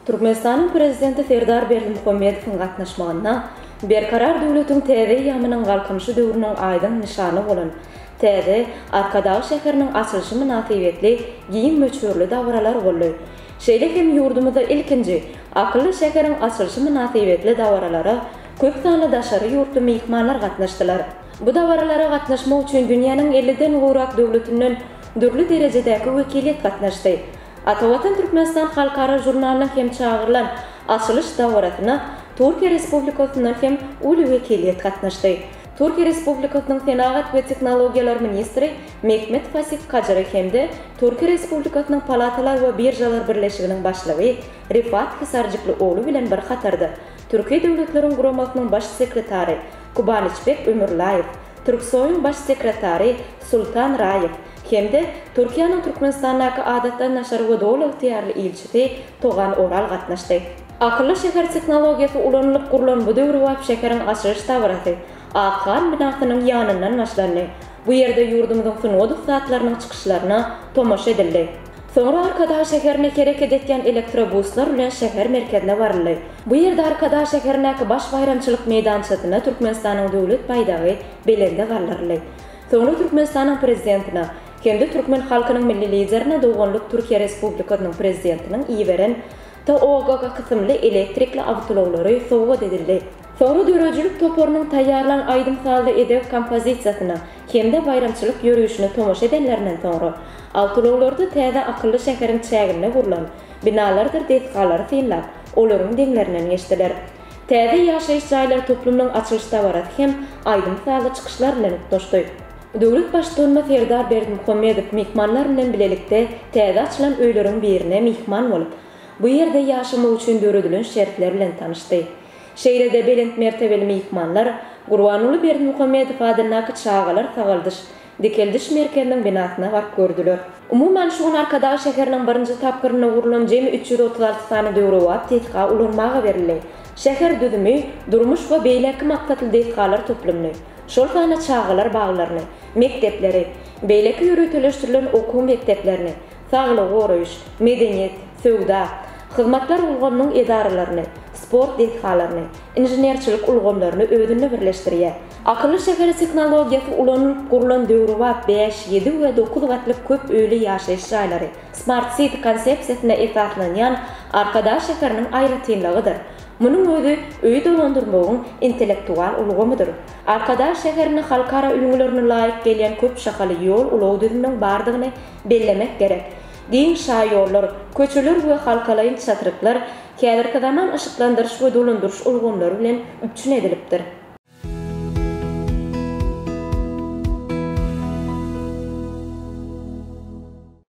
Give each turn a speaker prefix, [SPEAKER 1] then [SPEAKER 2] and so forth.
[SPEAKER 1] Türkmenistanyň Prezidenti Serdar Berdimuhamedowyň gatnaşmagynda Berkarar döwletiň täze eýýamynyň Galkynyşy döwrüniň aýdyň nyşany bolan täze Arkadag şäheriniň açylyşy mynasybetli giň möçberli dabaralar boldy. Şeýle hem ýurdumyzda ilkinji akylly şäheriň açylyşy mynasybetli dabaralara köp sanly daşary ýurtly myhmanlar gatnaşdylar. Bu dabaralara gatnaşmak üçin dünýäniň elliden gowrak döwletinden dürli derejedäki wekiliýet gatnaşdy. Atavatan Türkmenistan halkara žurnalynyň hem çagyrylan açylyş dabarasyna Türkiýe Respublikasyndan hem uly wekiliýet gatnaşdy. Türkiýe Respublikasynyň Senagat we tehnologiýalar ministri Mehmet Fasih Kajyry hem-de Türkiýe Respublikasynyň Palatalar we biržalar birleşiginiň başlygy Rifat Hisarjyklyogly bilen bir hatarda Türki Döwletleriň Guramasynyň Baş sekretary Kubanyçbek Ömürlaýew, Türksoýyň Baş sekretary Sultan Raýew hem-de Türkiýäniň Türkmenistandaky Adatdan daşary we Doly ygtyýarly ilçisi Togan Oral gatnaşdy. Akylly şäher tehnologiýasy ulanylyp gurlan bu döwrebap şäheriň açylyş dabarasy Ak han binasynyň ýanyndan başlandy. Bu ýerde ýurdumyzyň sungat ussatlarynyň çykyşlaryna tomaşa edildi. Soňra Arkadag şäherinde hereket etýän elektrobuslar bilen şäher merkezine baryldy. Bu ýerde Arkadag şäherindäki baş baýramçylyk meýdançasynda Türkmenistanyň Döwlet baýdagy belende galdyryldy. Soňra Türkmenistanyň Prezidentine hem-de türkmen halkynyň Milli Liderine doganlyk Türkiýe Respublikasynyň Prezidentiniň iberen TOGG kysymly elektrikli awtoulaglary sowgat edildi. Soňra döredijilik toparynyň taýýarlan aýdym-sazly edebi kompozisiýasyna hem-de baýramçylyk ýörişine tomaşa edenlerinden soňra, awtoulaglarda täze akylly şäheriň çäginde gurlan binalardyr desgalary synlap, olaryň deňlerinden geçdiler. Täze ýaşaýyş jaýlar toplumynyň açylyş dabarasy hem aýdym-sazly çykyşlar bilen utgaşdy. Döwlet Baştutanymyz Serdar Berdimuhamedow myhmanlar bilen bilelikde täze açylan öýleriň birine myhman bolup, bu ýerde ýaşamak üçin döredilen şertler bilen tanyşdy. Şeýle-de belent mertebeli myhmanlar Gurbanguly Berdimuhamedow adyndaky çagalar sagaldyş, dikeldiş merkeziniň binasyna baryp gördüler. Umuman, şu gün Arkadag şäheriniň birinji tapgyrynda gurlan jemi 336 sany döwrebap desga ulanmaga berildi. Şäher düzümi, durmuş we beýleki maksatly desgalar toplumyny, şol sanda çagalar baglaryny, mekdepleri, beýleki ýöriteleşdirilen okuw mekdeplerini, saglygy goraýyş, medeniýet, söwda, hyzmatlar ulgamynyň edaralaryny, sport desgalaryny, inženerçilik ulgamlaryny özünde birleşdirýär. Akylly şäher tehnologiýasy ulanylyp gurlan döwrebap bäş, ýedi we dokuz gatly köp öýli ýaşaýyş jaýlary Smart City konsepsiýasyna esaslanýan Arkadag şäheriniň aýratynlygydyr. Munuň özi öýi dolandyrmagyň intellektual ulgamydyr. Arkadag şäherinde halkara ülňülerine laýyk gelýän köp şahaly ýol-ulag düzüminiň bardygyny bellemek gerek. Giň şaýollar, köçeler we halkalaýyn çatryklar häzirki zaman yşyklandyryş we dolandyryş ulgamlary bilen üpjün edilipdir.